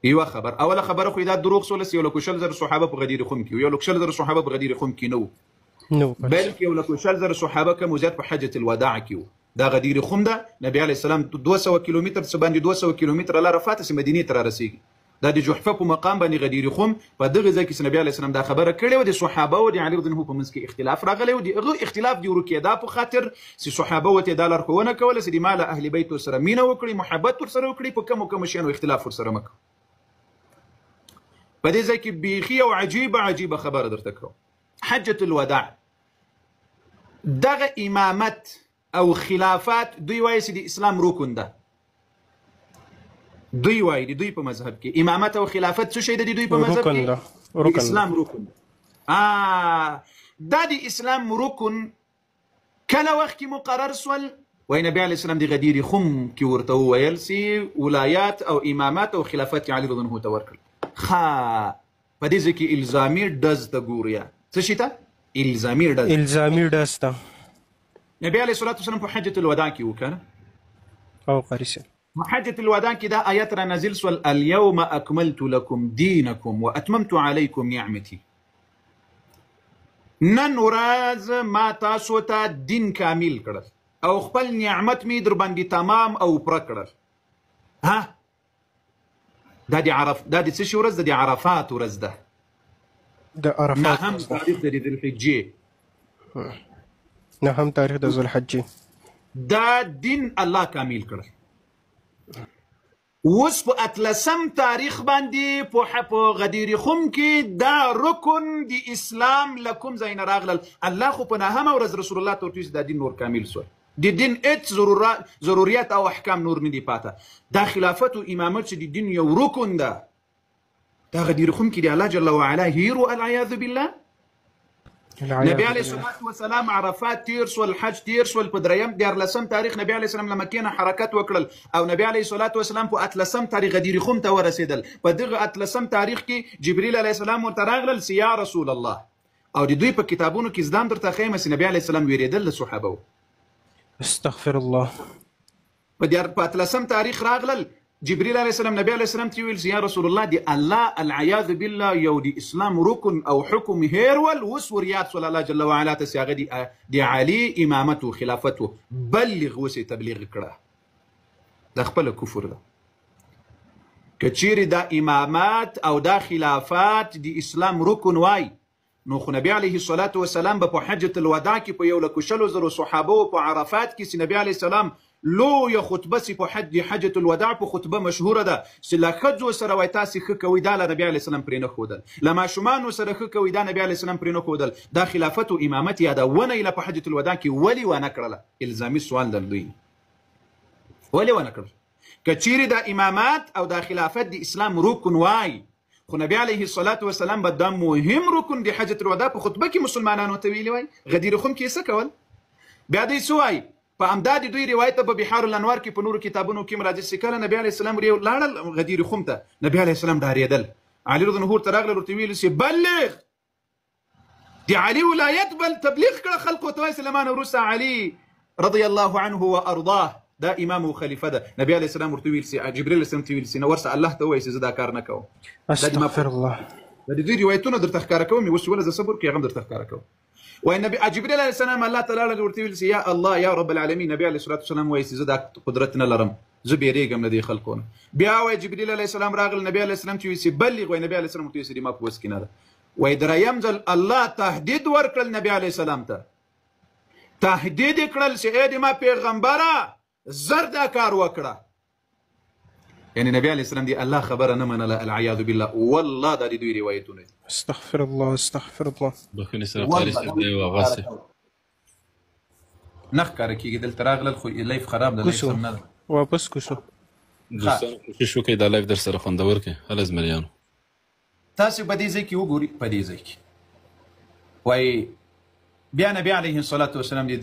یوه خبر، اوله خبره خو دا دروغ سول چې 1,20,000 صحابه په غدیر خم کې، 1,20,000 صحابه په غدیر خم کې نه وو، بلکې 1,20,000 صحابه کم زیات په حجة الوداع کې وو. دا غدیر خم ده، نبی علیه السلام 200 کیلومتر څه باندې 200 کیلومتره لاره فاتح چې مدینې ته رارسېږي. دا د جحفه په مقام باندې غدیر خم په دغه ځای کې چې نبی علیه السلام دا خبره کړې وه، د صحابه او د علي رضی الله عنه په منځ کې اختلاف راغلی و. د هغه اختلاف د ورکېدا په خاطر چې صحابه ورته دا لارښوونه کوله چې د ما له اهل بیتو سره مینه وکړي، محبت ورسره وکړي، په کمو کمو شیانو اختلاف ورسره مه کوه. په دې ځای کې بیخي یو عجیبه عجیبه خبره درته کوم. حجة الوداع دغه امامت او خلافات دوی وایي چې د اسلام رکن ده. دوی وایي د دوی په مذهب کې امامت او خلافت څه شی ده؟ د دوی په مذهب کې د اسلام رکن ده. دا د اسلام رکن کله وخت کې مقرر سول؟ وایي نبی علیه السلام د غدیر خم کې ورته وویل چې ولایات او امامت او خلافت علي رضی الله عنه ته ورکړل. ښه، په دې ځای کې الزامي ډز ته ګوریا. څه شي ته؟ الزامي ډز. الزامي ډز ته. نبی علیه الصلاة والسلام په حجة الوداع کې وکړه. او قاري صاحب په حجة الوداع کې دا آیت را نازل سول: اليوم اکملت لكم دینکم واتممت علیکم نعمتي. نن ورځ ما تاسو ته دین کامل کړل او خپل نعمت می در باندې تمام او پوره کړل. ها، دا د عرف، دا د څه شي ورځ ده؟ د عرفات ورځ ده. د عرفات نهم تاریخ د ذوالحجې. نهم تاریخ د ذوالحجې. دا دین الله کامل کړل. اوس په اتلسم تاریخ باندې په غدیر خم کې دا رکن د اسلام له کوم ځای نه راغلل؟ الله خو په نهمه ورځ رسول الله ته ورته وویل چې دا دین نور کامل سول، د دین هېڅ ضروریات او احکام نور نه دي پاته. دا خلافت او امامت چې د دین یو رکن ده، دا غدیر خم کې د الله جل وعلا هیر العیاذ بالله. نبی علیه الصلاة والسلام عرفات تیر سول، حج تیر سول. په دریم دیارلسم تاریخ نبی علیه السلام له مکې نه حرکت وکړل او نبی علیه الصلاة والسلام په اتلسم تاریخ غدیر خم ته ورسېدل. په دغه اتلسم تاریخ کې جبریل علیه السلام ورته راغلل چې یا رسول الله. او د دوی په کتابونو کې زدام درته ښیم چې نبی علیه السلام ویرېدل له صحابه وو. استغفر الله. په اتلسم تاریخ راغلل جبريل علیه السلام نبی علیه السلام ته ویل چې یا رسول الله، د الله العیاذ بالله یو د اسلام رکن او حکم هیر ول، اوس ور یاد سول الله جل وعلا ته چې هغه د علي امامت و خلافت و، بلغ اوس یې تبلیغ کړه. دا خپله کفر ده. که چیرې دا امامات او دا خلافات د اسلام رکن وای، نو خو نبی علیه الصلاة والسلام به په حجة الوداع کې په 1,20,000 صحابه په عرفات کې چې نبی علیه السلام لویه خطبه چې په حج حجة الوداع په خطبه مشهوره ده چې له ښځو سره وای تاسې ښه کوئ، دا له نبی علیه السلام پرې نه ښودل، له ماشومانو سره ښه کوئ، دا نبی علیه السلام پرې نه ښودل. دا خلافت او امامت یادونه یې له په حجة الوداع کې ولې ونه کړله؟ الزامي سوال ده دوی ولې ونه کړل؟ که چیرې دا امامات او دا خلافت د اسلام رکن وای، خو نبی علیه الصلاة والسلام به دا مهم رکن د حجة الوداع په خطبه کې مسلمانانو ته ویلي وای. غدیر خم کې یې څه کول؟ بیا دوی څه وایي؟ په همدا د دوی روایت په بحار الانوار کې په نورو کتابونو کې هم راځي چې کله نبی علیه السلام ورې لاړل غدیر خم ته، نبی علیه السلام ډارېدل. علي رضی الله عنه ورته راغلل ورته ویل چې بلغ د علي ولایت، بل تبلیغ کړه خلکو ته، وایي چې له ما نه وروسته علي رضی الله عنه وارضاه دا امام او خلیفه ده. نبی علیه السلام ورته ویل چې جبرئیل علیه السلام ته ویل چې نه ورسه الله ته ووایي چې زه دا کار نه کوم. استغفر الله. دا د دوی روایتونه درته ښکاره کوم، اوس وله زه صبر کړم هغه هم درته ښکاره کوم. وای نبی جبرئیل علیه السلام الله تعالی له ورته ویل چې یا الله یا رب العالمین، نبی علیه الصلاة والسلام وایي چې زه دا قدرت نه لرم، زه بیریږم له دې خلکو نه. بیا وای جبرئیل علیه السلام راغل نبی علیه السلام ته ویل چې بلغ، وای نبی علیه السلام ورته ویل چې ما په وس کې نه ده. وای دریم ځل الله تهدید ورکړل نبی علیه السلام ته، تهدید یې کړل چې ای د ما پیغمبره زر دا کار وکړه. یعنی نبی علیه السلام دی الله خبره نه منله العیاذ بالله. والله دا د دوی روایتونه دي. استغفر الله استغفر الله. بخښنې سره قاري صاحب دی واغسه نه ښکاره کېږي دلته راغلل، خو live خراب ده، live سم نه ده. واپس کوسو دوستانو کوشش وکړئ دا live در سره خوندور کړئ. هله زمریانو تاسو په دې ځای کې وګورئ، په دې ځای کې وایي بیا نبی علیه الصلاة والسلام دې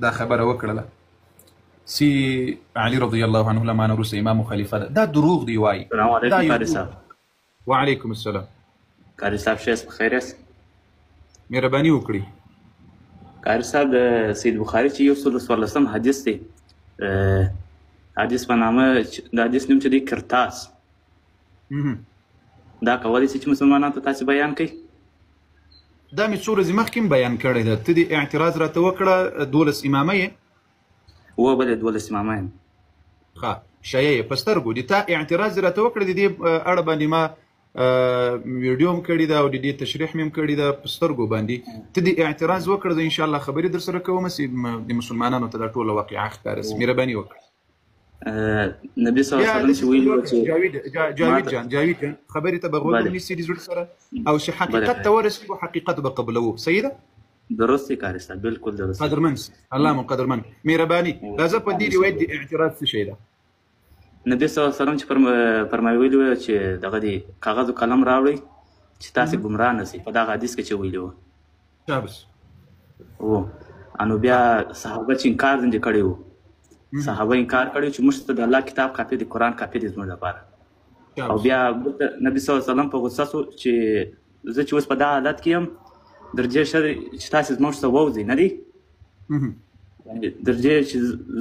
دا خبره وکړله سی علی رضی الله عنه لما نه وروسته امام خلیفه ده. دا دروغ دی وایي. السلام علیکم قاری صاحب. وعلیکم السلام. قاری صاحب ښه یاست؟ په خیر یاست؟ مهرباني وکړئ. قاری صاحب د سید بخاري چې 114 حدیث دی، حدیث په نامه د حدیث نوم چې دی کرتاس. دا کولی شي چې مسلمانانو ته تاسې بیان کړئ؟ دا مې څو ورځې مخکې هم بیان کړی ده. ته دې اعتراض راته وکړه، 12 امامه یې؟ و بلې، 12 امامه یم. ښه، شیعه یې په سترګو دي. تا اعتراض راته وکړه، د دې اړه باندې ما ویډیو هم کړې ده او د دې تشریح مې هم کړې ده په سترګو باندې. ته دې اعتراض وکړه، زه انشاءالله خبرې در سره کوم چې د مسلمانانو ته دا ټوله واقعه ښکاره شي. مهرباني وکړه. نبی صلی الله علیه وسلم چې ویلي وو چې جاوید جان، جاوید جان، خبرې ته به غوږ ونیسې د زړه سره، او چې حقیقت ته ورسېږو حقیقت به قبلوو. صحیح ده؟ درست یې قاري صاحب، بالکل درست. قدرمن الله مو قدرمن، مهرباني. راځه په دې روایت د اعتراض څه شی ده؟ نبی صلی الله علیه وسلم چې فرمایلي وو چې دغه دې کاغذ او قلم راوړئ چې تاسې ګمراه نه شئ، په دغه حدیث کې چې ویلي وو. شابس. و انو بیا صحابه چې انکار ځنې کړی وو، صحابه انکار کړی چې موږ ته د الله کتاب کافي دی، قرآن کافي دی زموږ لپاره. او بیا نبی صلی الله علیه وسلم په غوسه سو چې زه چې اوس په دا حالت کې یم، درجه ښه دی چې تاسې زموږ څخه ووځئ، نه دی؟ درجه چې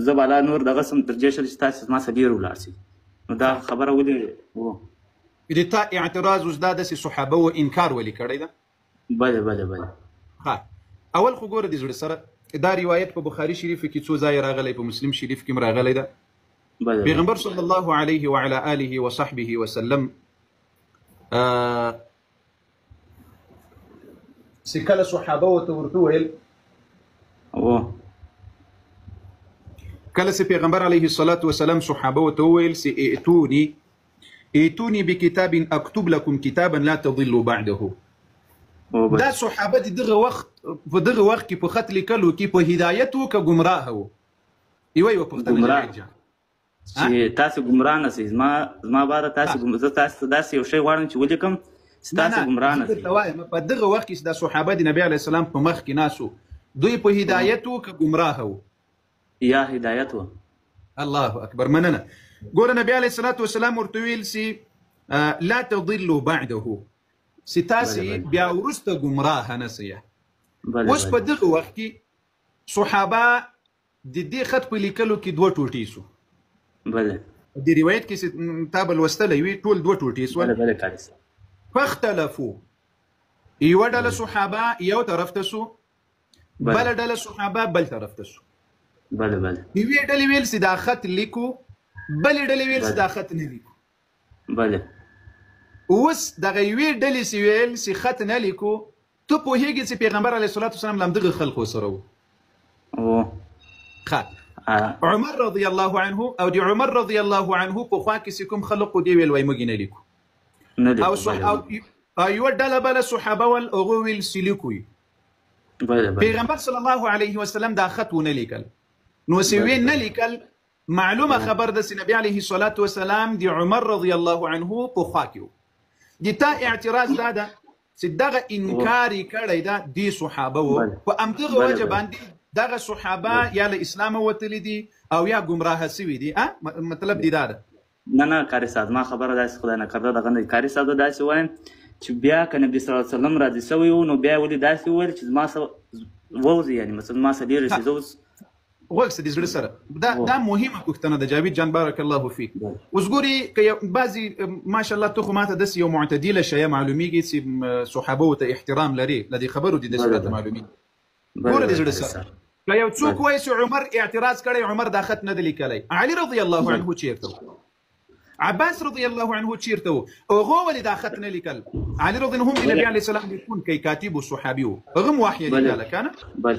زه به لا نور دغه سم، درجه ښه دی چې تاسې زما څخه لرې ولاړ شئ. نو دا خبره ولې و؟ د تا اعتراض اوس دا ده چې صحابه و انکار ولې کړی ده؟ بله بله بله. ښه، اول خو ګوره د زړه سره دا روایت په بخاري شریف کې څو ځای راغلی، په مسلم شریف کې هم راغلی ده. پیغمبر صلی الله علیه وعلى آله وصحبه وسلم چې کله صحابه ورته ورته وویل، کله چې پیغمبر علیه الصلاة والسلام صحابه ورته وویل چې ائتوني بکتاب اکتب لکم کتابا لا تضلوا بعده. دا صحابه د دغه وخت په دغه وخت کې په خط لیکلو کې په هدایت وو که ګمراه وو؟ یوه یوه پوښتنه جاوید جان. چې تاسو ګمراه نه شئ، زما باره تاسو زه تاسو ته داسې یو شی غواړم چې ولیکم چې تاسو ګمراه نه شئ. درته وایم، په دغه وخت کې چې دا صحابه د نبی علیه السلام په مخ کې ناست وو، دوی په هدایت وو که ګمراه وو؟ یا هدایت وو. الله اکبر، مننه. ګوره نبی علیه الصلاة والسلام ورته ویل چې لا تضلوا بعده، چې تاسې بیا وروسته ګمراه نه شئ. اوس په دغه وخت کې صحابه د دې خط په لیکلو کې دوه ټوټې سو. په دې روایت کې چې تا به لوستلی وي، ټول دوه ټوټې سول. فاختلفو، یوه ډله صحابه یو طرف ته سو، بله ډله صحابه بل طرف ته سو. یوې ډلې ویل چې دا خط لیکو، بلې ډلې ویل چې دا خط نه لیکو. اوس دغه یوې ډلې چې ویل چې خط نه لیکو، ته پوهېږې چې پیغمبر علیه الصلاة والسلام له همدغه خلکو سره و. ښه، عمر رضی الله عنه او د عمر رضی الله عنه په خوا کې چې کوم خلق وو، دې ویل وایي موږ یې نه لیکو. او یوه ډله بله صحابه ول، هغو ویل چې لیکو یې. پیغمبر صلی الله علیه وسلم دا خط ونه لیکل. نو چې ویې نه لیکل، معلومه خبر ده چې نبی علیه الصلاة والسلام د عمر رضی الله عنه په خوا کې و. د تا اعتراض دا ده چې دغه انکار یې کړی ده دې صحابه وو، په همدغه وجه باندې دغه صحابه یا له اسلامه وتلي دي او یا ګمراه سوي دي. مطلب دې دا ده. نه نه قاري صاحب، زما خبره داسې خدای نه کرده دغه نه دی. قاري صاحب، زه داسې وایم چې بیا که نبی صلی الله علیه وسلم راضي سوی و، نو بیا یې ولې داسې وویل چې زما څخه ووځي، یعنې مثلا زما څخه لرې شي، زه اوس غوږ شه د زړه سره. دا مهمه پوښتنه ده جاوید جان، بارک الله فیک. اوس ګوري که بعضې ماشاءالله ته خو ماته داسې یو معتدله شیه معلومیږي چې صحابه ته احترام لري، له دې خبرو دې داسې راته معلومیږي. ګوره د زړه سره، که یو څوک وایي چې عمر اعتراض کړی، عمر دا خط نه دی لیکلی، علي رضی الله عنه چیرته و؟ عباس رضی الله عنه چیرته و؟ هغه ولې دا خط نه لیکل؟ علي رضی الله عنه هم د نبي علیه السلام لیکونکی کاتب و صحابي و، هغه هم وحی لیکله که نه؟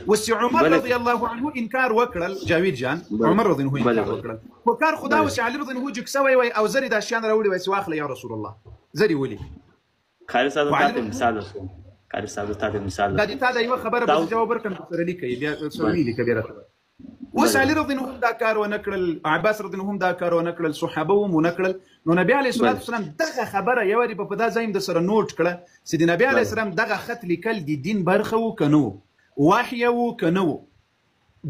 اوس چې عمر رضی الله عنه انکار وکړل، جاوید جان، عمر رضی الله عنه انکار وکړل، خو کار خو دا و چې علي رضی الله عنه جګ سوی وای او زر یې دا شیان راوړي وای چې واخله یا رسول الله، زر یې ولیکه. قاري صاحب، تا ته مثال ورکړم. قاري صاحب، تا ته مثال دا د تا د یوه خبره به زه جواب ورکړم، سره لیکه بیا سره ولیکه بیا راته. اوس علي رضی الله عنه دا کار ونه کړل، عباس رضی الله عنه هم دا کار ونه کړل، صحابه هم ونه کړل. نو نبی علیه الصلاة والسلام دغه خبره یو وارې په دا ځای هم در سره نوټ کړه چې د نبی علیه السلام دغه خط لیکل د دین برخه وو که نه وو، وحی وو که نه وو.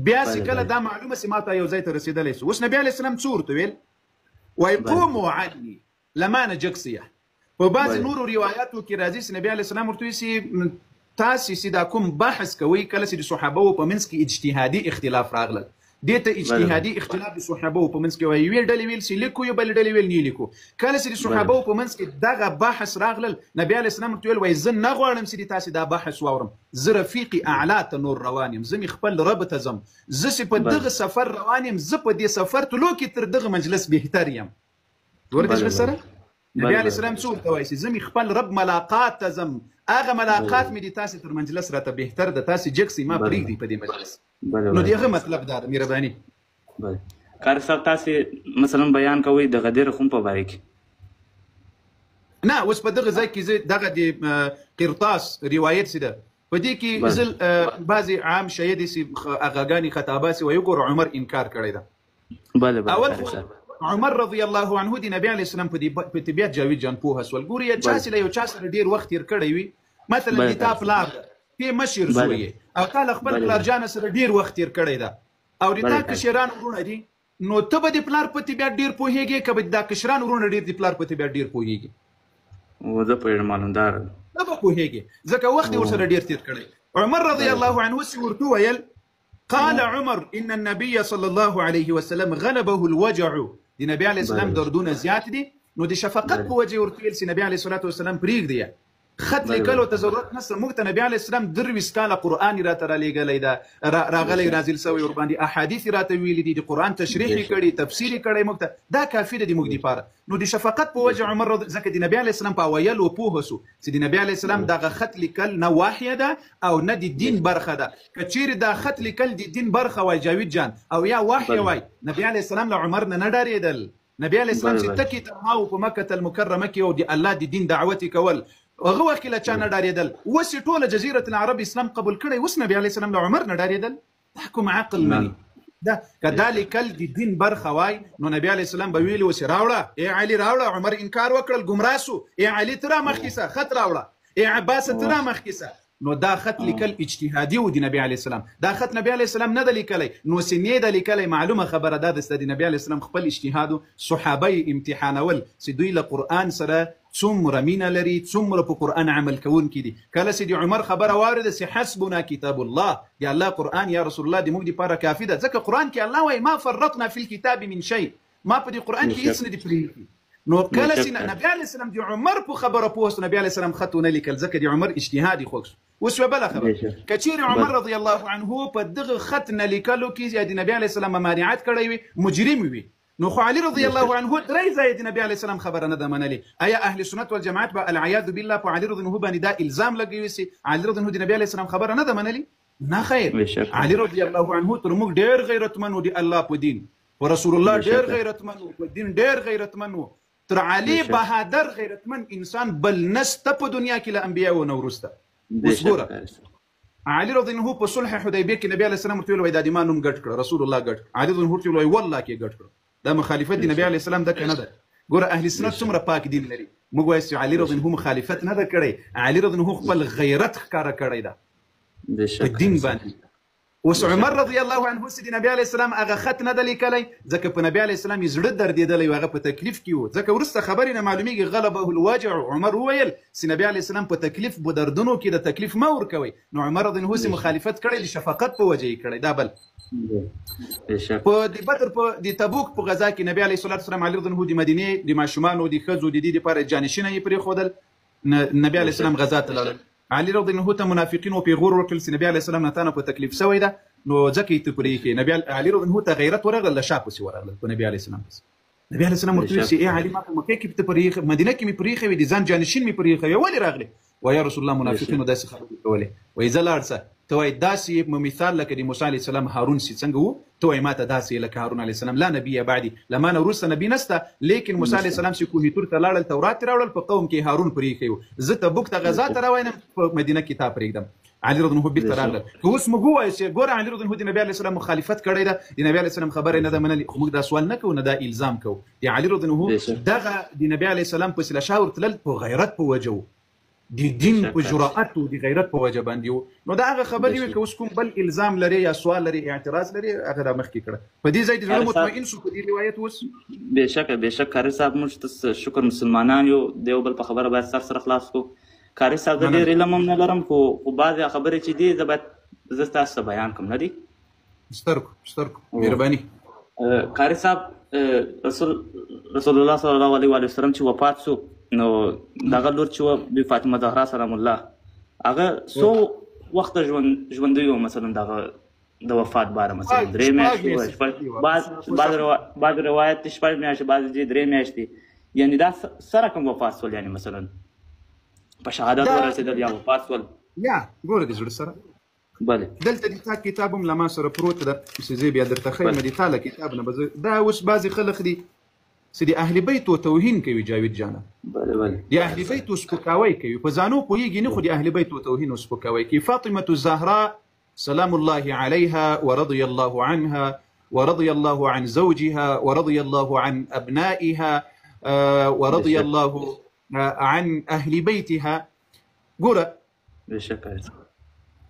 بیا چې کله دا معلومه سي ما ته یو ځای ته رسېدلی سو. اوس نبی علیه السلام څه ورته ویل؟ وایي قوموا عني لما نه جګ سیه. په بعضې نورو روایاتو کې راځي چې نبی علیه السلام ورته ویل چې تاسې چې دا کوم بحث کوئ، کله چې د صحابه په منځ کې اجتهادي اختلاف راغلل، دې ته اجتهادي اختلاف د صحابه په منځ کې وایي. یوې ډلې ویل چې لیکو، یو بلې ډلې ویل نه لیکو. کله چې د صحابه په منځ کې دغه بحث راغلل، نبی علیه السلام ورته ویل وایي زه نه غواړم چې د تاسې دا بحث واورم، زه رفیق اعلی ته نور روان یم، زه مې خپل رب ته ځم، زه چې په دغه سفر روان یم، زه په دې سفر تلو کې تر دغه مجلس بهتر یم. ګورې دې سره نبی علیه السلام څه ورته وایي چې زه مې خپل رب ملاقات ته ځم، هغه ملاقات مې د تاسې تر مجلس راته بهتر ده، تاسې جګ سئ، ما پرېږدئ په دې مجلس. نو د هغه مطلب دا ده. مهرباني. قاري صاحب تاسې مثلا بیان کوئ د غدیر خون په باره کې. نه اوس په دغه ځای کې زه دغه د قرطاس روایت چې ده په دې کې زه بعضې عام شیعه دي چې اغاګانې خطابه سي وایي وګوره عمر انکار کړی ده. بله بله اول عمر رضی الله عنه د نبی علیه السلام په طبیعت جاوید جان پوه سول. ګوري چا چې له یو چا سره ډېر وخت تېر کړی وي، مثلا د تا پلار ده، ته مشر زوی یې او تا له خپل پلار جانه سره ډېر وخت تېر کړی ده او د تا کشران وروڼه دي، نو ته به د پلار په طبیعت ډېر پوهېږې که به دا کشران وروڼه ډېر د پلار په طبیعت ډېر پوهېږي؟ زه پوهېږم، معلومدار ته به پوهېږې ځکه وخت یې ورسره ډېر تېر کړی. عمر رضی الله عنه چې ورته وویل قال عمر ان النبي صلى الله عليه وسلم غلبه الوجع، د نبی علیه السلام دردونه زیات دي، نو د شفقت په وجه ورته ویل چې نبی علیه الصلاة والسلام پرېږدي، خط لیکلو ته ضرورت نشته. موږ ته نبی علیه السلام 23 کاله قرآن یې راته رالیږلی ده، راغلی نازل سوی ورباندې، احادیث یې راته ویلي دي، د قرآن تشریح یې کړی، تفسیر یې کړی، موږ ته دا کافي ده د موږ دپاره. نو د شفقت په وجه عمر ځکه د نبی علیه السلام په ویلو پوه سو چې د نبی علیه السلام دغه خط لیکل نه وحیه ده او نه د دین برخه ده. که چیرې دا خط لیکل د دین برخه وای جاوید جان او یا وحیه وای، نبی علیه السلام له عمر نه نه ډارېدل. نبی علیه السلام چې تکي تنها و په مکة المکرمه کې او د الله د دین دعوت یې کول، هغه وخت کې له چا نه ډارېدل. اوس یې ټوله جزیرة العرب اسلام قبول کړی، اوس نبی علیه السلام له عمر نه ډارېدل؟ دا کوم عقل مني؟ دا که دا لیکل د دین برخه وای نو نبی علیه السلام به ویلي اوس راوړه ای علي راوړه، عمر انکار وکړل ګمراه سو، ای علي ته را مخکې سه خط راوړه، ای عباس ته را مخکې سه. نو دا خط لیکل اجتهادي و د نبی علیه السلام، دا خط نبی علیه السلام نه ده لیکلی، نو سینې ده لیکلی. معلومه خبره دا ده چې د نبی علیه السلام خپل اجتهاد صحابه یې امتحانول چې دوی له قرآن سره څومره مینه لري، څومره په قرآن عمل کوونکي دي. کله چې د عمر خبره واورېده چې حسبنا کتاب الله، د الله قرآن یا رسول الله د موږ دپاره کافي ده، ځکه قرآن کې الله وایي ما فرطنا فی الکتاب من شیء، ما په دې قرآن کې هېڅ نه دي پرېښي. نو کله چې نبی علیه السلام د عمر په خبره پوه سو، نبی علیه السلام خط ونه لیکل ځکه د عمر اجتهاد یې خوښ سو. اوس یوه بله خبره، که چیرې عمر رضی الله عنه په دغه خط نه لیکلو کې یا د نبی علیه السلام ممانعت کړی وي، مجرم وي، نو خو علي رضی الله عنه درې ځایه د نبی علیه السلام خبره نه ده منلې. ایا اهل سنت والجماعت به العیاذ بالله په علي رضی الله عنه باندې دا الزام لګوي چې علي رضی الله عنه د نبی علیه السلام خبره نه ده منلې؟ نه خیر، علي رضی الله عنه تر موږ ډېر غیرتمن و د الله په دین، په رسول الله ډېر غیرتمن و، په دین ډېر غیرتمن و. تر علي بهادر غیرتمن انسان بل نسته په دنیا کې له انبیاو نه وروسته. اوس ګوره علي رضی الله عنه په صلح حدیبیه کې نبی علیه السلام ورته ویل وایي دا د ما نوم ګډ کړه، رسول الله ګډ کړه. علي رضی الله عنه ورته ویل وایي والله کې ګډ کړه. دا مخالفت د نبی علیه السلام ده که نه ده؟ ګوره اهل سنت څومره پاک دین لري. موږ وایو چې علي رضی الله عنه مخالفت نه ده کړی، علي رضی الله عنه خپل غیرت ښکاره کړی ده په دین باندې. اوس عمر رضی الله عنه چې د نبی علیه السلام هغه خط نه ده لیکلی، ځکه په نبی علیه السلام یې زړه دردېدلی و، هغه په تکلیف کې و، ځکه وروسته خبرې نه معلومیږي غلبه الوجع. عمر وویل چې نبی علیه السلام په تکلیف په دردونو کې د تکلیف مه ورکوئ. نو عمر رضی الله عنه چې مخالفت کړی د شفقت په وجه یې کړی. دا بل په د بدر په د تبوک په غزا کې نبی علیه الصلاة والسلام علی رضی الله عنه د مدینې د ماشومانو د ښځو د دې لپاره جانشینه یې پرېښودل. نبی علیه السلام غزا ته لاړل، علي رضی الله عنه ته منافقینو پیغور ورکړل چې نبی علیه السلام نه تانه په تکلیف سوی ده، نو ځکه یې ته پرېښې. نبی علي رضی الله عنه ته غیرت ورغلل، له شا پسې ورغلل په نبی علیه السلام پسې. نبی علیه السلام ورته وویل چې ای علي ما په مکه کې ته پرېښې، مدینه کې مې پرېښې وې، د ځان جانشین مې پرېښې وې، ولې راغلې؟ وایي یا رسول الله منافقینو داسې خبرې کولې. وایي ځه لاړ سه، ته وایي داسې مثال لکه د موسی علیه السلام هارون سي څنګه وو، ته وایي ما ته داسې لکه هارون علیه السلام، لا نبی بعدي، له ما نه وروسته نبی نسته، لیکن موسی علیه السلام چې کوهي تور ته لاړل تورات یې راوړل، په قوم کې هارون پرېښی و، زه تبوک ته غزا ته راوینم، په مدینه کې تا پرېږدم. علي رضی الله عنه بیرته راغلل. که اوس موږ ووایو چې ګوره علي رضی الله عنه د نبی علیه السلام مخالفت کړی ده، د نبی علیه السلام خبره یې نه ده منلې، خو موږ دا سوال نه کوو، نه دا الزام کوو. د علي رضی الله عنه دغه د نبی علیه السلام پسې له شا ورتلل په غیرت په وجه و، د دین په جرأت او د غیرت په وجه باندې وو. نو دا هغه خبرې وې. که اوس کوم بل الزام لري یا سوال لري اعتراض لري هغه را مخکې کړه. په دې ځای د زړه مطمئن شو په دې روایت اوس. بېشکه بېشک قاري صاحب، موږ ته شکر مسلمانان یو، د یو بل په خبره باید سر سره خلاص کړو. قاري صاحب زه ډېر علم هم نه لرم، خو بعضې خبرې چې دي زه باید زه تاسو ته بیان کړم، نه دي؟ سترګو سترګو، مهرباني. قاری صاحب، رسول الله صلی الله علیه و وسلم چې وفات شو، نو دغه لور چې وه بی فاطمه زهرا سلام الله، هغه څو وخت ژوندی و؟ مثلا دغه د وفات باره مثلا درې میاشتې وه، شپږ، بعض روایت شپږ میاشتې، بعض دي درې میاشتې، یعنی دا څه رقم وفات شول؟ یعنی مثلا په شهادت ورسېدل یا وفات شول؟ یا ګوره د زړه سره. بله. دلته د تا کتاب هم له ما سره پروت ده چې زه بیا درته ښیم، د تا له کتاب نه به زه دا اوس بعضې خلک دي چې د اهل بیتو توهین کوي جاوید جانه. بله بله. د اهل بیتو سپکاوی کوي، په ځانو پوهېږي نه، خو د اهل بیتو توهین او سپکاوی کوي. فاطمة الزهراء سلام الله عليها ورضي الله عنها ورضي الله عن زوجها ورضي الله عن أبنائها ورضي الله عن أهل بيتها. ګوره، بېشکه.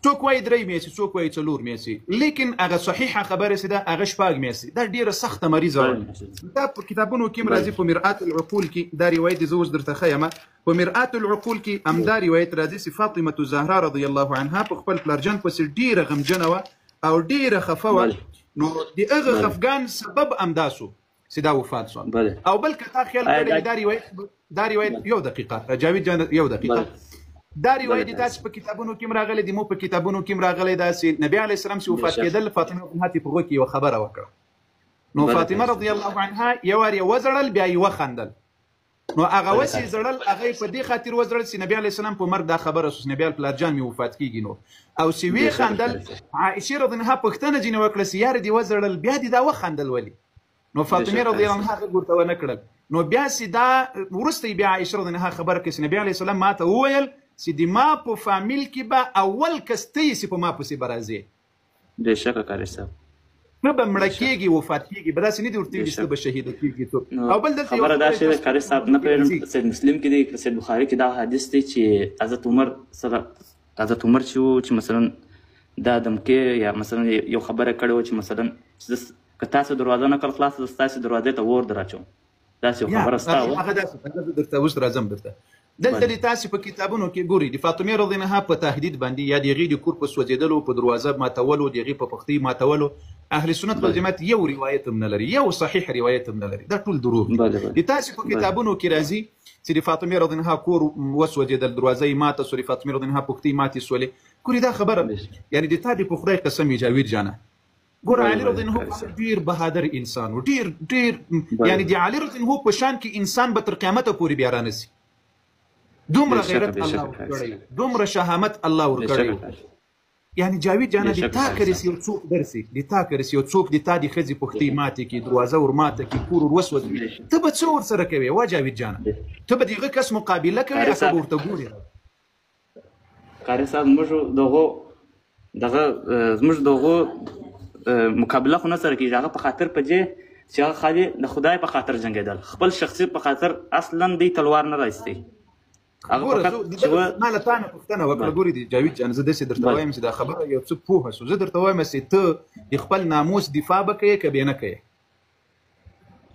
څوک وایي درې میاشتې، څوک وایي څلور میاشتې، لیکن هغه صحیحه خبره چې ده هغه شپږ میاشتې. دا ډېره سخته مریضه وه. دا په کتابونو کې هم راځي، په مرآت العقول کې دا روایت زه اوس درته ښیم. په مرآت العقول کې همدا روایت راځي چې فاطمة الزهرا رضی الله عنها په خپل پلارجان پسې ډېره غمجنه وه او ډېره خفه وه، نو د هغه خفګان سبب همدا سو چې دا وفات سو. او بل که تا خیال کړی دا روایت، دا روایت، یو دقیقه جاوید جان، یو دقیقه، دا روایت تاسو په کتابونو کې راغلی دی، مو په کتابونو کې راغلی دا چې نبی علی السلام چې وفات کېدل، فاطمه رضی الله په غوږ کې یو خبره وکړه، نو فاطمه رضی الله عنها یو وار یې وزړل، بیا یې وخندل. نو هغه وسې زړل، هغه په دې خاطر وزړل چې نبی علی السلام په مرګ دا خبره شو، نبی پلار جان می وفات کیږي. نو او چې وی خندل، عائشه رضی الله پوښتنه ځینې وکړه چې یار دی وزړل بیا دی دا وخندل ولی؟ نو فاطمه رضی الله عنها غږ ورته ونه کړل. نو بیا چې دا وروسته بیا عائشه رضی الله خبره کړه چې نبی علی السلام ماته وویل چې د ما په فامیل کې به اول کس ته یې چې په ما پسې به راځې. بېشکه قاري صاحب. ته به مړه کېږي، وفات کېږي، به داسې نه دي ورته ویلي چې ته به شهیده کېږي. څوک او بل دلته خبره دا شوې قاري صاحب، نه پوهېږم سید مسلم کې دی که سید بخاري کې دا حدیث دی چې حضرت عمر سره، حضرت عمر چې و چې مثلا دا دمکې یا مثلا یو خبره کړې وه چې مثلا که تاسو دروازه نه کړ خلاصه، زه ستاسې دروازې ته اور در اچوم، داسې یو خبره ستا وه. هغه داسې درته اوس راځم درته. دلته د تاسو په کتابونو کې ګوري د فاطمې رضی الله عنها په تهدید باندې یا د هغې د کور په سوځېدلو، په دروازه ماتولو، د هغې په پښتۍ ماتولو، اهل سنت والجماعت یو روایت هم نه لري، یو صحیح روایت هم نه لري، دا ټول دروغ دي. د تاسو په کتابونو کې راځي چې د فاطمې رضی الله عنها کور وسوځېدل، دروازه یې ماته سوه، د فاطمې رضی الله عنها پښتۍ ماتې سولې. ګوري دا خبره یعنی د تا د په خدای قسم جاوید جانه، ګوره علي رضی الله عنه ډیر بهادر انسان و، ډیر ډیر، یعنی د علي رضی الله په شان کې انسان به تر قیامته پورې بیا رانسي. دومره غیرت الله ورکړی، دومره شهامت الله ورکړی. یعنی جاوید جانه، د تا که رسي یو څوک درسي، د تا که رسي یو څوک د تا د ښځې پښتۍ ماتې کړي، دروازه ور ماته کړي، کور ور وسوځوي، ته به څه ورسره کوې؟ وا جاوید جانه، ته به د هغه کس مقابله کوې یا که به ورته ګورې؟ قاري صاحب، موږ دغو دغه زموږ دغو مقابله خو نه سره کېږي، هغه په خاطر په دې چې هغه خالي د خدای په خاطر جنګېدل، خپل شخصي په خاطر اصلا دی تلوار نه راایستی. ګوره ما له تا نه پوښتنه وکړه، ګورې دي جاوید جان، زه داسې درته وایم چې دا خبره یو څه پوهه سو، زه درته وایم چې ته د خپل ناموس دفاع به کوې که به نه کوې؟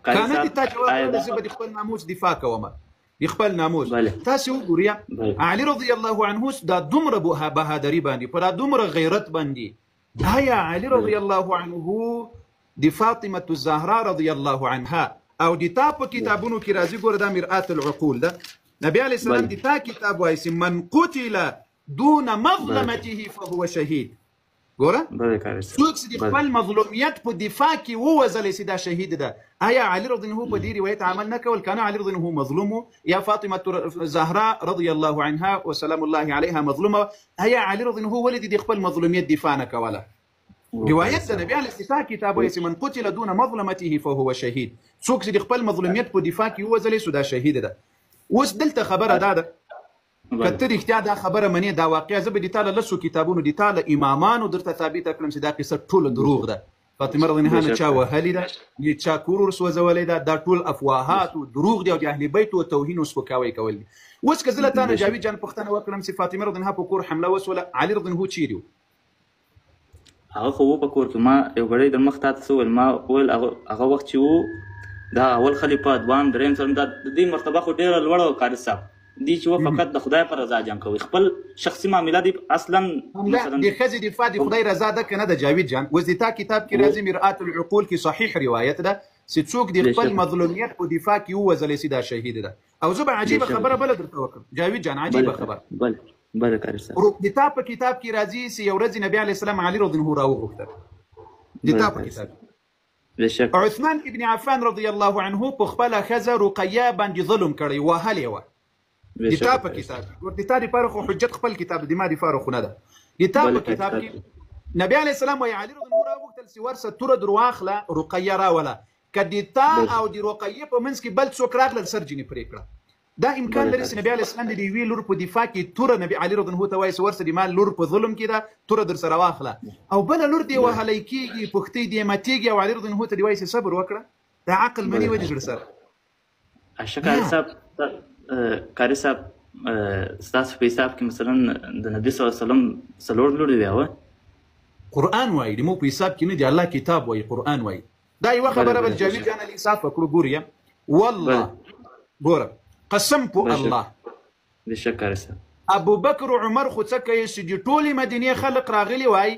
که نه دي تا جواب راکړه، زه به د خپل ناموس دفاع کوم، د خپل ناموس. تاسې وګورئ علي رضی الله عنه دا دومره بهادري باندې، په دا دومره غیرت باندې، آیا علي رضی الله عنه د فاطمة الزهرا رضی الله عنها او د تا په کتابونو کې راځي، ګوره دا مرآت العقول ده، نبی علیه السلام د تا کتاب وایي چې من قتل دون مظلمته فهو شهید. ګوره څوک چې د خپل مظلومیت په دفاع کې ووزلی سي دا شهید ده. آیا علي رضی الله په دې روایت عمل نه کول؟ کنه علي رضی الله مظلوم، یا فاطمة زهرا رضی الله عنها وسلام الله علیها مظلومه، آیا علي رضی الله ولې د خپل مظلومیت دفاع نه کوله؟ روایت د نبی علیه السلام کتاب وایي چې من قتل دون مظلمته فهو شهید، څوک چې د خپل مظلومیت په دفاع کې ووزلی سو دا شهید ده. اوس دلته خبره دا ده که ته رښتیا دا خبره منې، دا واقعه زه به د تا له لسو کتابونو د تا له امامانو درته ثابته کړم چې دا قصه ټوله دروغ ده. فاطمه رضی الله عنها نه چا وهلې ده، نه چا کور ور سوځولی ده، دا ټول افواهات او دروغ دي او د اهل بیت او توهین او سپکاوی کول دي. اوس که زه له تا نه جاوید جان پوښتنه وکړم چې فاطمه رضی الله عنها په کور حمله وسوله، علي رضی الله عنه چیرې و؟ هغه خو و په کور کې. ما یو ګړی د مخ تاته څه وویل، ما وویل هغه وخت چې و دا اول خلیفه، دوهم، دریم، څلورم، دا د دې مرتبه خو ډېره لوړه وه قاري صاحب. دی چې و فقط د خدای پر رضا جنگ کوي، خپل شخصي معامله دی اصلا. مثلا د ښځې دفاع د خدای رضا ده که نه ده؟ جاوید جان، اوس د تا کتاب کې راځي، مرآت العقول کې صحیح روایت ده چې څوک د خپل مظلومیت په دفاع کې ووزلی سي دا شهید ده. او زه به عجیبه خبره بله درته وکړم جاوید جان، عجیبه خبره. بله بله قاري صاحب. د تا په کتاب کې راځي چې یو ورځ نبی علیه السلام علي رضی الله راوغوښتل، د تا په کتاب بېشکه. عثمان ابن عفان رضی الله عنه په خپله ښځه رقیه باندې ظلم کړی، وهلې وه. د تا په کتاب کې، د تا دپاره خو حجت خپل کتاب دی، ما دپاره خو نه ده. د تا په کتاب کې نبی علیه السلام وایي علي رضی الله راوغوښتل چې ورسه توره درواخله رقیه راوله، که د تا او د رقیې په منځ کې بل څوک راغلل سر جینې پرې کړه. دا امکان لري چې نبی علیه السلام د یوې لور په دفاع کې توره نبی علي رضی الله ته وایي چې ورسه د ما لور په ظلم کې ده، توره در سره واخله، او بله لور دې وهلی کېږي، پښتۍ دې ماتېږي، او علي رضی الله ته دې وایي چې صبر وکړه. دا عقل مني وه د زړه سره. ښه قاري صاحب، قاري صاحب ستاسو په حساب کې مثلا د نبي صلی الله علیه وسلم څلور لورې وې؟ وه قرآن وایي، د مو په حساب کې نه دی، الله کتاب وایي، قرآن وایي. دا یوه خبره بل جاوید جان انصاف وکړو. ګوري والله ګوره قسم په الله، بېشکه قاري صاحب، ابو بکر او عمر خو څه کوي چې د ټولې مدینې خلق راغلي وای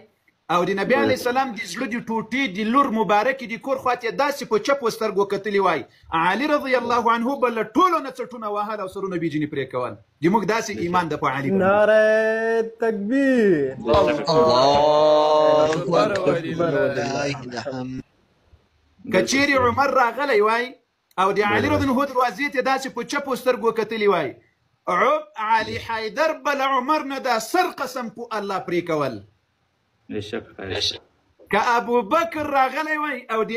او د نبی علیه السلام د زړه د ټوټې د لور مبارکې د کور خواته یې داسې په چپو سترګو کتلي وای، علي رضی الله عنه به له ټولو نه څټونه وهل او سرونه به یې ځینې پرې کول. د موږ داسې ایمان ده په علي. نعره تکبیر، الله اکبر. که چیرې عمر راغلی وای او د علي رضی الله دروازې ته داسې په چپو سترګو کتلي وای، علي حیدر به له عمر نه دا سر قسم په الله پرې کول. که ابو بکر راغلی وای او د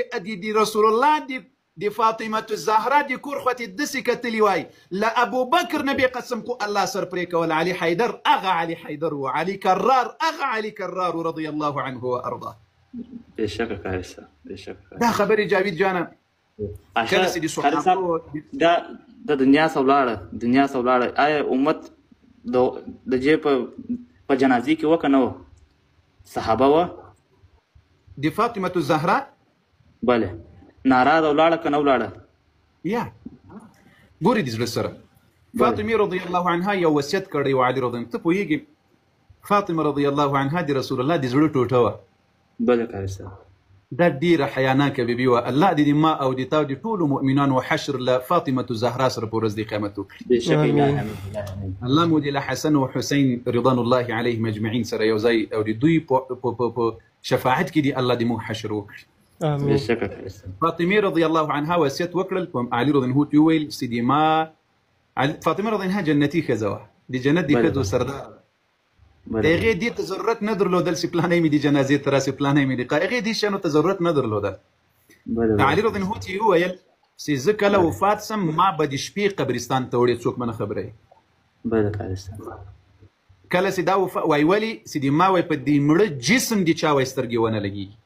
رسول الله د فاطمه الزهرا د کور خواته داسې کتلي وای، له ابو بکر نه به قسم په الله سر پرې کول. علي حیدر هغه علي حیدر و، علي کرار هغه علي کرار رضی الله عنه و ارضاه. بېشکه قاري صاحب، بېشکه. دا خبرې جاوید جانه کله چې د صحابو دا د دنیا څخه ولاړه، دنیا څخه ولاړه، آیا امت د جې په جنازې کې وه که نه وه؟ صحابه وه د فاطمه الزهرا؟ بله ناراضه ولاړه که نه ولاړه؟ یا ګورې د زړه سره فاطمې رضی الله عنها یو وصیت کړی و علي رضی الله، ته پوهېږې فاطمه رضی الله عنها د رسول الله د زړه ټوټه وه. بله قاري صاحب، دا ډېره حیاناکه بیبي وه. الله دې ما او د تا او د ټولو مؤمنانو حشر له فاطمة الزهرا سره په ورځ د قیامت وکړي. الله مو دې له حسن او حسین رضوان الله علیهم اجمعین سره یو ځای او د دوی په شفاعت کې دې الله دې موږ حشر وکړي. فاطمې رضی الله عنها وصیت وکړل، په علي رضی الله ته وویل چې د ما فاطمه رضی الله عنها جنتي ښځه وه، د جنت د ښځو سردار. د هغې دې ته ضرورت نه درلودل چې پلانی مې د جنازې ته راسي، پلانی مې د هغې دې شیانو ته ضرورت نه درلودل. علي رضی الله ته یې وویل چې زه کله وفات سم ما به د شپې قبرستان ته وړې، څوک به نه خبروي. کله چې دا وفات وایي ولې چې د ما وایي په دې مړه جسم د چا وایي سترګې ونه لګېږي،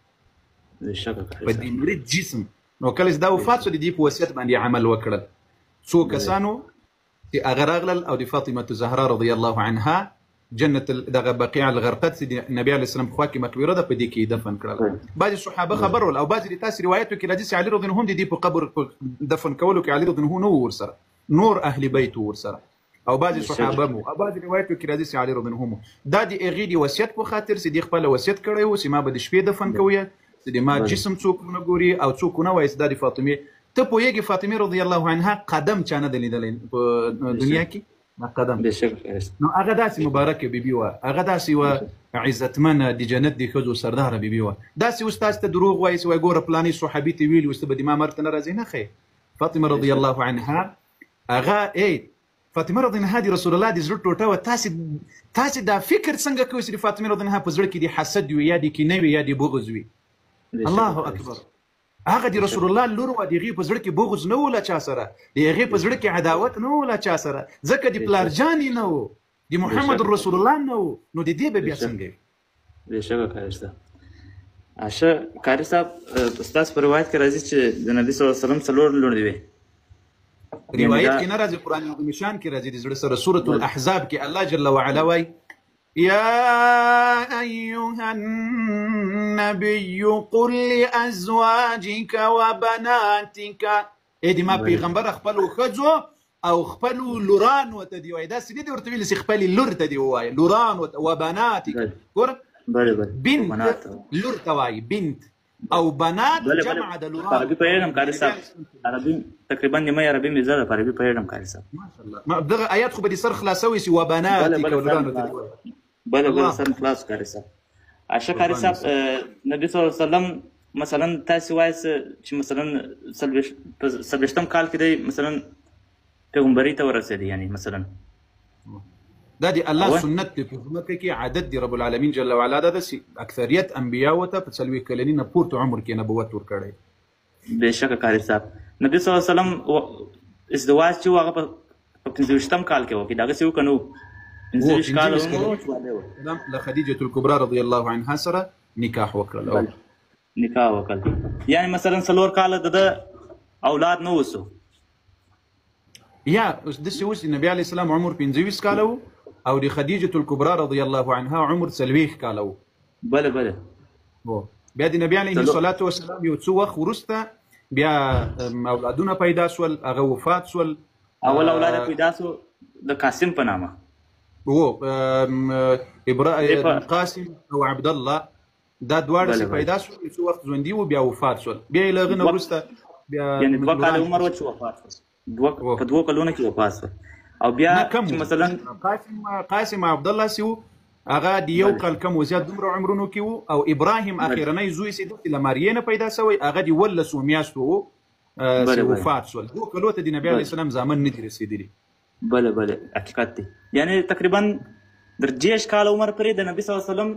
په دې مړه جسم. نو کله چې دا وفات سو د دې په وصیت باندې عمل وکړل. څو کسانو چې هغه راغلل او د فاطمة الزهرا رضی الله عنها جنت دغه بقیع الغرقد چې د نبی علیه السلام په خوا کې مقبره ده په دې کې دفن کړل. بعضې صحابه خبر ول او بعضې د تاسې روایتو کې راځي چې علي رضی الله هم د دې په قبر په دفن کولو کې علي رضی الله نه و ورسره، نور اهل بیت و ورسره او بعضې صحابه مو، او بعضې روایتو کې راځي چې علي رضی الله مو. دا د هغې د وصیت په خاطر چې دې خپله وصیت کړی و چې ما به د شپې دفن کوی چې د ما جسم څوک ونه ګوري او څوک ونه وایي چې دا د فاطمې. ته پوهېږې فاطمې رضی الله عنها قدم چا نه دی لیدلی په دنیا کې؟ قدم. نو هغه داسې مبارکه بیبي وه، هغه داسې یوه عزتمنه د جنت د ښځو سرداره بیبي وه. داسې اوس تاسې ته دروغ وایي چې وایي ګوره پلانې صحابي ته ویلي اوس ته به د ما مرګ ته نه راځې. نه ښې فاطمه رضی الله عنها هغه فاطمه رضی الله عنها د رسول الله د زړه ټوټه وه. تاسې دا فکر څنګه کوئ چې د فاطمې رضی الله عنها په زړه کې د حسد وي یا د کینه وي یا د بغض وي؟ الله اکبر. هغه د رسول الله لور وه، د هغې په زړه کې بغض نه و له چا سره، د هغې په زړه کې عداوت نه و له چا سره، ځکه د پلار جان یې نه و، د محمد رسول الله نه و، نو د دې به بیا څنګه وي؟ بېشکه قاري صاحب. ښه قاري صاحب، ستاسو په روایت کې راځي چې د نبي صلی الله علیه وسلم څلور لوڼې وې. روایت کې نه راځي، قرآن عظیم شان کې راځي د زړه سره. سورة الاحزاب کې الله جل وعلا وایي يا أيها النبي قل لأزواجك وبناتك. ای د ما پیغمبر خپلو ښځو او خپل لورانو ته دی وایي، داسې نه دي ورته ویلي چې خپلې لور ته دی ووایه، لورانو ته وبناتک. ګوره بنت لور ته وایي، بنت او بنات جمع د لورانو. عربي پوهېږم قاري صاحب، عربي تقریبا نیمه عربي مې زده ده، په عربي پوهېږم قاري صاحب. ماشاءالله، دغه آیات خو به دې سر خلاصوي چې وبناتک او لورانو ته دی وایي. بله بله سر مې خلاص قاري صاحب. ښه قاري صاحب، نبي صلی الله علیه وسلم مثلا تاسې وایاست چې مثلا په 40 کال کې دی مثلا پیغمبري ته ورسېدی، یعنی مثلا دا دی الله سنت دی په ځمکه کې عادت دی رب العالمین جل وعلا، دا داسې اکثریت انبیاو ته په 40 کلني نه پورته عمر کې نبوت ورکړی. بېشکه قاري صاحب، نبي صلی الله علیه وسلم ازدواج چې و هغه په 25 کال کې وکړ، دغسې و که نه و؟ 25 کاله عمر و چې واده یې وکړ. له خدیجة الکبرى رضی الله عنها سره نکاح وکړل. نکاح وکړل، یعنی مثلا 4 کاله د ده اولاد نه وسو. یا اوس داسې اوس د نبي علیه السلام عمر 25 کاله و او د خدیجة الکبرى رضی الله عنها عمر 40 کاله و. بله بله. بیا د نبي علیه الصلاة والسلام یو څه وخت وروسته بیا اولادونه پیدا سول، هغه وفات سول. اول اولاد پیدا سو د قاسم په نامه. و قاسم او عبدالله دا دواړه چې پیدا سول یو څه وخت ژوندي وو، بیا وفات سول. بیا یې له هغه نه وروسته بیا یعنې 2 کاله عمر و چې وفات سول، په 2 کلونو کې وفات سول. او بیا چې مثلا قاسم عبدالله چې و هغه د 1 کال کم و زیات دومره عمرونو کې و، او ابراهیم اخرنی زوی چې دی له ماریې نه پیدا سوی هغه د 18 میاشتو و چې وفات سول. 2 کلو ته د نبي علیه السلام زامن نه دي رسېدلي. بله بله، حقیقت دی. یعنې تقریبا در 30 کاله عمر پورې د نبي صلی الله علیه وسلم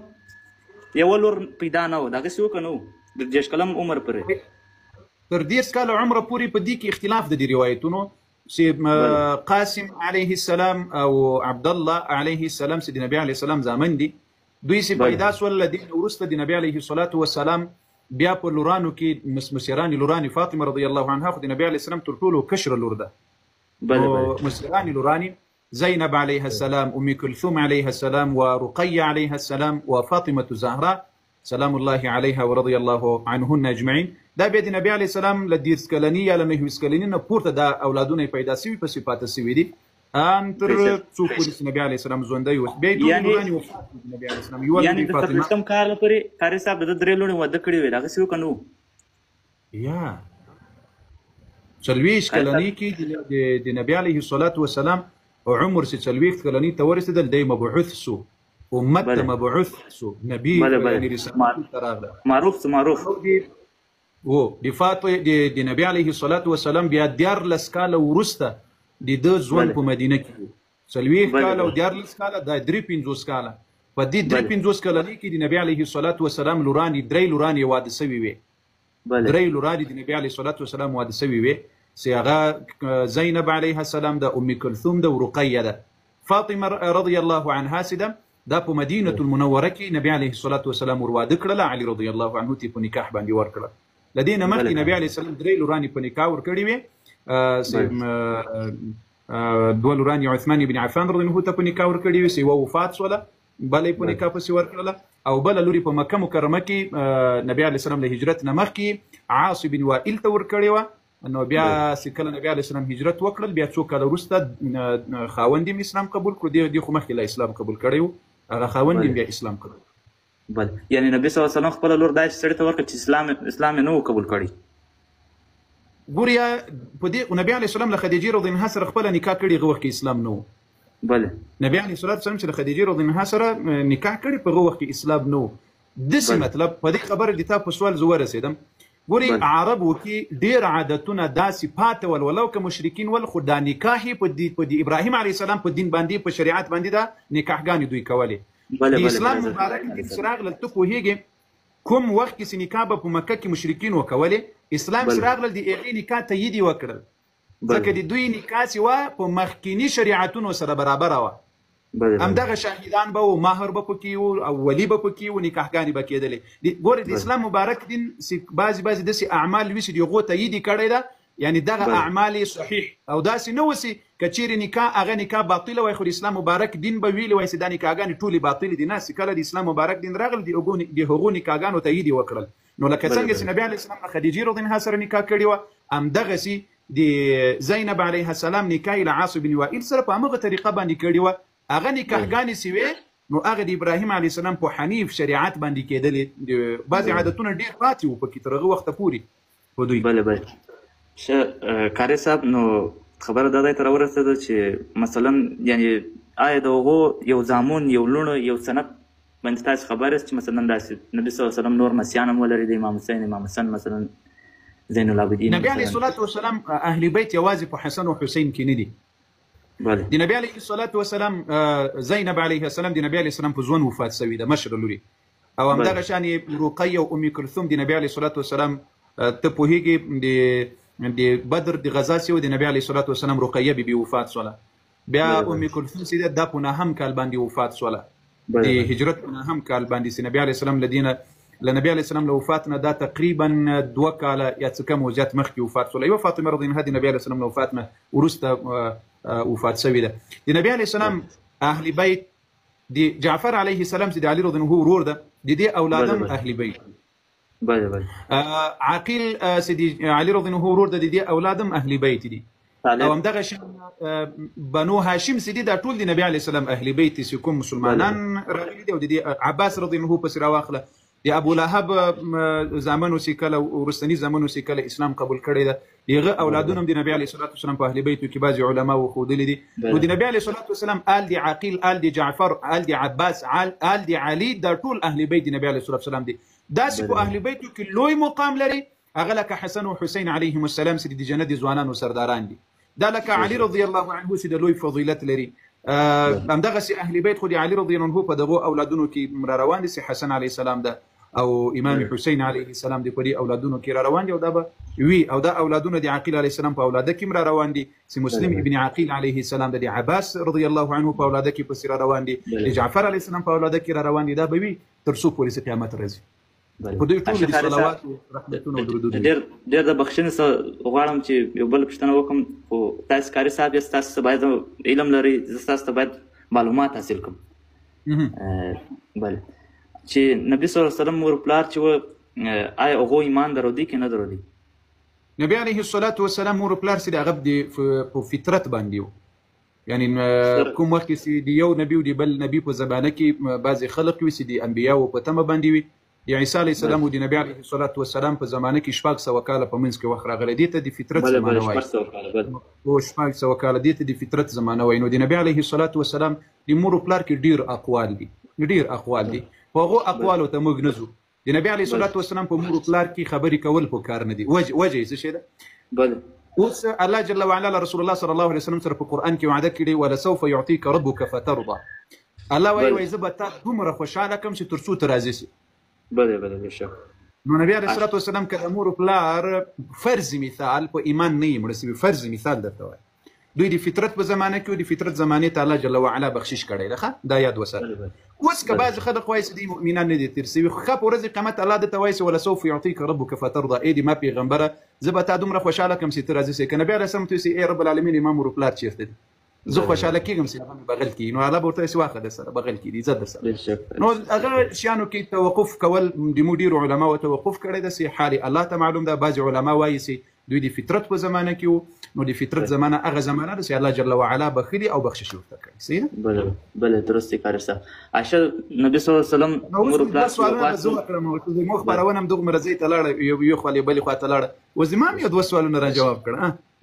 یوه لور پیدا نه وه، دغسې و که نه و؟ در 30 کلن عمر پورې، تر 30 کاله عمره پورې په دې کې اختلاف د دې روایتونو چې قاسم علیه السلام او عبدالله علیه السلام چې د نبي علیه السلام زامن دي، دوی چې پیدا سول له دې نه وروسته د نبي علیه الصلاة والسلام بیا په لورانو کې مسیرانې لورانې فاطمه رضی الله عنها خو د نبي علیه السلام تر ټولو کشره لور ده. مسیرانې لورانې زینب علیها السلام، ام کلثوم علیها السلام، ورقیه علیها السلام، وفاطمة الزهراء سلام الله علیها ورضی الله عنهن اجمعین. دا بیا د نبي علیه السلام له 30 کلني یا له 29 کلني نه پورته دا اولادونه یې پیدا سوي پسې پاته سوي دي، ان تر څو پورې چې نبي علیه السلام ژوندی اوس. بیا یې ټولې لورانې وفات کړې د نبي علیه السلام. یوه یعنې لور د یې فاطمه. 40 کال پورې قاري صاحب د ده 3 لوڼې واده کړې وې، دغسې و که نه و؟ یا 40 کلني کې د نبي علیه الصلاة والسلام عمر چې 40 کلني ته ورسېدل، دی مبعوث سو، امت ته مبعوث سو، نبی یعنې رسالت ته راغله. معروف سو، معروف. و د نبي علیه الصلاة والسلام بیا 14 کاله وروسته د ده ژوند په مدینه کې و. 40 کاله او 14 کاله، دا 53 کاله. په دې 53 کلنۍ کې د نبي علیه الصلاة والسلام لورانې، 3 لورانې واده سوي وې. 3 لورانې د نبي علیه الصلاة والسلام واده سوي وې، چې هغه زینب علیها السلام ده، ام کلثوم ده، ورقیه ده. فاطمه رضی الله عنها چې ده، دا په مدینة المنوره کې نبي علیه الصلاة والسلام ور واده کړله، علي رضی الله عنه ته په نکاح باندې ورکړه. له دې نه مخکې نبي علیه السلام 3 لورانې په نکاح ورکړې وې، 2 لورانې عثمان بن عفان رضی الله عنه ته په نکاح ورکړې وې، چې یوه وفات سوله، بله یې په نکاح پسې ورکړله، او بله لوري په مکه مکرمه کې نبي علیه السلام له هجرت نه مخکې عاص بن وائل ته ورکړې وه. نو بیا چې کله نبي علیه السلام هجرت وکړل، بیا څو کاله وروسته خاوند یې اسلام قبول کړو. دې خو مخکې لا اسلام قبول کړی و، هغه خاوند یې بیا اسلام قبول کړ. بله، یعنې نبي صلی الله علیه وسلم خپله لور داسې سړي ته ورکړه چې اسلام یې نه و قبول کړی. ګوریا په دې نبي علیه السلام له خدیجې رضی الله عنها سره خپله نکاح کړې، هغه وخت کې اسلام نه و. نبي علیه الصلاة والسلام چې له خدیجې رضی الله عنها سره نکاح کړې، په هغه وخت کې اسلام نه و. داسې مطلب په دې خبره د تا په سوال زه ورسېدم. ګوري عربو کې ډېر عادتونه داسې پاتې ول، ولو که مشرکین ول، خو دا نکاح یې په دې ابراهیم علیه السلام په دین باندې، په شریعت باندې دا نکاحګانې دوی کولې. د اسلام مبارک دین چې راغلل، ته پوهېږې کوم وخت کې چې نکاح به په مکه کې مشرکین وکولې، اسلام چې راغلل د هغې نکاح تایید یې وکړل، ځکه د دوی نکاح چې وه په مخکیني شریعتونو سره برابره وه. همدغه شاهدان به وو، مهر به پکې وو، او ولی به پکې وو، نکاحګانې به کېدلې. ګورې د اسلام مبارک دین چې بعضې بعضې داسې اعمال وي چې د هغو تایید یې کړی ده، یعنې دغه اعمال یې صحیح او داسې نه وسي که چیرې نکاح هغه نکاح باطله وای، خو د اسلام مبارک دین به ویلي وای چې دا نکاحګانې ټولې باطلې دي. نه، چې کله د اسلام مبارک دین راغل د هغو نکاحګانو تایید یې وکړل. نو لکه څنګه چې نبی علیه السلام له خدیجې رضی الله عنها سره نکاح کړې وه، همدغسې د زینب علیها السلام نکاح له عاص بن وائل سره په همغه طریقه باندې کړې وه. هغه نکاحګانې چې وې نو هغه د ابراهیم علیه السلام په حنیف شریعت باندې کېدلې. بعضې عادتونه ډېر پاتې وو پکې تر هغه وخته پورې په دوی. بله بله ښه قاري صاحب، نو خبره دا ځای ته راورسېده چې مثلا یعنې آیا د هغو یو زامن، یو لوڼو، یو سند باندې تاسو خبر یاست چې مثلا داسې نبي صلی الله علیه وسلم نور مسیان هم ولري، د امام حسین، امام حسن مثلا، زین العابدین نبی علیه الصلاة والسلام اهل بیت یوازې په حسن او حسین کې نه دي. بله. د نبی علیه الصلاة والسلام زینب علیه السلام د نبی علیه السلام په ژوند وفات سوې ده، مشره لوري. او همدغه شان یې رقیه او ام کلثوم د نبی علیه الصلاة والسلام، ته پوهېږې د بدر د غزا سي د نبی علیه الصلاة والسلام رقیه بي بي وفات سوله. بیا ام کلثوم سي ده په نهم کال باندې وفات سوله، د هجرت په نهم کال باندې چې نبی علیه السلام له دینه له نبی علیه السلام له وفات نه دا تقریبا 2 کاله یا څه کم او زیات مخکې وفات سوله. یوه فاطمه رضی الله عنها د نبی علیه السلام له وفات نه وروسته وفات سوې ده. د نبی علیه السلام اهل بیت د جعفر علیه السلام چې د علي رضی الله عنه ورور ده، د دې اولادم اهل بیت. عقیل چې د علي رضی الله عنه ورور ده، د دې اولادم اهل بیت دي. او همدغه شان بنو هاشم چې دي دا ټول د نبی علیه السلام اهل بیت دي چې کوم مسلمانان راغلي دي. او د دې عباس رضی الله عنه پسې راواخله، د ابو لهب زامنو چې کله وروستني زامنو چې کله اسلام قبول کړی ده، د هغه اولادونه هم د نبی علیه الصلاة والسلام په اهل بیتو کې بعضې علماو ښودلي دي. نو د نبی علیه الصلاة والسلام آل د عقیل، آل د جعفر، آل د عباس، آل د علي، دا ټول اهل بیت د نبی علیه الصلاة والسلام دي. داسې په اهل بیتو کې لوی مقام لري هغه لکه حسن او حسین علیهم السلام چې د جنت ځوانانو سرداران دي. دا لکه علي رضی الله عنه چې د لوی فضیلت لري. همدغسې اهل بیت خو د علي رضی الله عنه په دغو اولادونو کې را روان دي چې حسن علیه السلام ده او امام حسین علیه السلام د په دې اولادونو کې را روان دي. او دا به وي. او دا اولادونه د عقیل علیه السلام په اولاده کې هم را روان دي چې مسلم ابن عقیل علیه السلام د عباس رضی الله عنه په اولاده کې پسې را روان دي، د جعفر علیه السلام په اولاده کې را روان دي. دا به وي تر څو پورې چې قیامت راځي. په دوی ټولو د صلوات او رحمتونو او درودونو. ډېر ډېر د بخښنې څخه غواړم چې یو بل پوښتنه وکړم، خو تاسو قاري صاحب یاست، تاسو څه باید علم لرئ، زه تاسو ته باید معلومات حاصل کړم. بله، چې نبی صلی الله علیه وسلم مور پلار چې وه، آیا هغو ایمان درلودی که نه درلودی؟ نبی علیه الصلاة والسلام مور پلار چې د هغه په فطرت باندې و، یعنی کوم وخت چې د یو نبی او د بل نبی په زمانه کې بعضې خلق وي چې د انبیاو په تمه باندې وي. د عیسی علیه السلام او د نبی علیه الصلاة والسلام په زمانه کې 600 کاله په منځ کې وخت راغلی، دې ته د فطرت زمانه وایي. 600 کاله دې ته د فطرت زمانه وایي. نو د نبی علیه الصلاة والسلام د مور او پلار کې ډېر اقوال دي، ډېر اقوال دي، خو هغو اقوالو ته موږ نه ځو. د نبی علیه الصلاة والسلام په مور او پلار کې خبرې کول په کار نه دي. وجه یې څه شی ده؟ اوس الله جل وعلا له رسول الله صلی الله علیه وسلم سره په قرآن کې وعده کړې، ولسوف یعطیک ربک فترضی. الله وایي وایي زه به تا دومره خوشحاله کړم چې تر څو ته راضي شې. بله بله بېشکه. نو نبی علیه الصلاة والسلام که د مور او پلار فرض مثال په ایمان نه یې مړه سوي، فرض مثال درته وایي، دوی د فطرت په زمانه کې د فطرت زمانې ته الله جل وعلا بخشش کړی ده. ښه دا یاد وساته. اوس که بعضې خلک وایي چې دوی مؤمنان نه دي تېر سوي، خو ښه په ورځ قیامت الله درته وایي چې ولسوف یعطیک ربک فترضی، ای د ما پیغمبره زه به تا دومره خوشحاله کړم چې ته راضي سې. که نبی علیه السلام ته وایي ای رب العالمین امام مور او پلار چېرته دي، زه خوشحاله کېږم چې هغه مې بغل کړي، نو الله به ورته وایي چې واخله در سره بغل کړي دي، عزت در سره. نو هغه شیانو کې توقف کول د مو ډېرو علماو توقف کړی ده چې حال الله ته معلوم ده. بعضې علما وایي چې دوی د فطرت په زمانه کې وو، نو د فطرت زمانه هغه زمانه ده چې الله جل وعلا بخښلي او بخشش ورته کړی. صحیح ده؟ بله بله درست دی قاري صاحب. عایشه نبی صلی الله علیه وسلم مور او پلار سوالونه زه وکړم، زموږ خپرونه هم دغومره ځای ته لاړه، یو خوا بلې خوا ته لاړه، اوس زما هم یو دوه سوالونه را جواب کړه.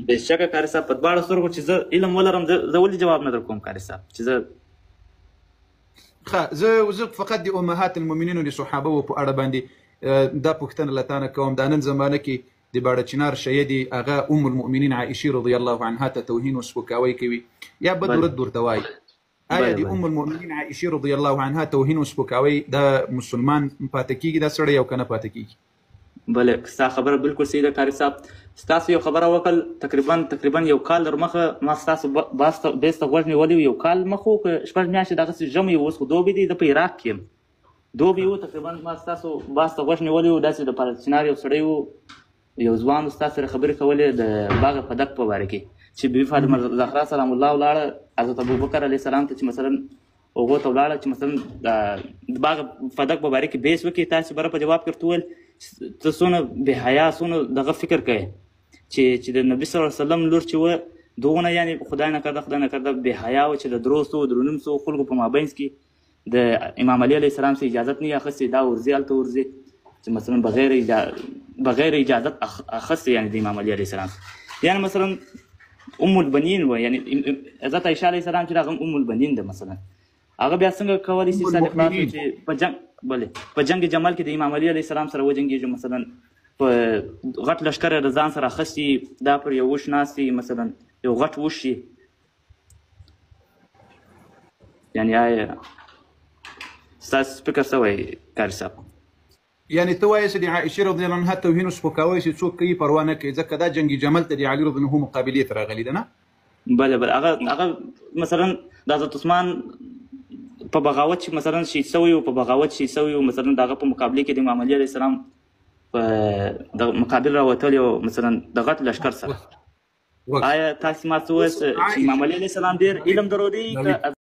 بېشکه قاري صاحب، په دواړو سترګو چې زه علم ولرم زه ولې جواب نه درکوم قاري صاحب؟ چې زه ښه زه فقط د امهات المؤمنینو د صحابه په اړه باندې دا پوښتنه له تا نه کوم. دا نن زمانه کې د باړه چنار شیعه دي هغه ام المؤمنین عایشې رضی الله عنها ته توهین او سپکاوی کوي یا بد رد ورته وایي، آیا د ام المؤمنین عایشې رضی الله عنها توهین او سپکاوی دا مسلمان پاتې کیږي دا سړی او که نه پاتې کیږي؟ بله ستا خبره بالکل صحیح ده قاري صاحب. ستاسو یو خبره وکړل، تقریبا یو کال در مخه ما ستاسو باس ته بیس ته غوږ نیولی، یو کال مخه و که 6 میاشتې دغسې ژمی و، اوس خو دوبی دی، زه په عراق کې یم، دوبی و، تقریبا ما ستاسو باس ته غوږ نیولی و. داسې د پالچنار یو سړی و، یو ځوان و، ستاسو سره خبرې کولې د باغ فدک په باره کې چې بي بي فاطمه زهرا سلام الله ولاړه حضرت ابوبکر علیه السلام ته چې مثلا هغو ته ولاړه چې مثلا د باغ فدک په باره کې بیس وکړي، تاسې بره په جواب کې ورته وویل ته څونه بې حیا څونه دغه فکر کوې چې د نبی صلی الله علیه وسلم لور چې وه دغونه، یعنی خدای نه کرده، خدای نه کرده، بې حیا و چې د 300 350 خلکو په مابینځ کې د امام علي علیه السلام څخه اجازت نه اخیستې، دا ورځي هلته ورځي چې مثلا بغیر اجازت اخیستې، یعنی د امام علي علیه السلام، یعنی مثلا ام البنین و، یعنی حضرت عایشه علیه السلام چې هغه ام البنین ده، مثلا هغه بیا څنګه کولی شي چې په جنگ، بله په جنگ جمل کې د امام علي علیه السلام سره وجنګېږي، مثلا په غټ لښکر د ځان سره اخیستي، دا پر یو اوښ ناست وي، مثلا یو غټ اوښ شي، یعنی آیا ستاسو فکر څه وایي قاري صاحب؟ یعنی ته وایې چې د عایشې رضی الله عنها توهین او سپکاوی چې څوک کوي پروا نه کوي، ځکه دا جنګ جمل ته د علي رضی الله عنه مقابلې ته راغلي ده نه؟ بله بله، هغه مثلا د حضرت عثمان په بغاوت چې مثلا شهید سوی و، په بغاوت شهید سوی و، مثلا د هغه په مقابلې کې د امام علي علیه السلام په د مقابل راوتلی و، مثلا د غټ لښکر سره. آیا تاسو ما څه وویل چې امام علي علیه السلام ډېر علم درلودی که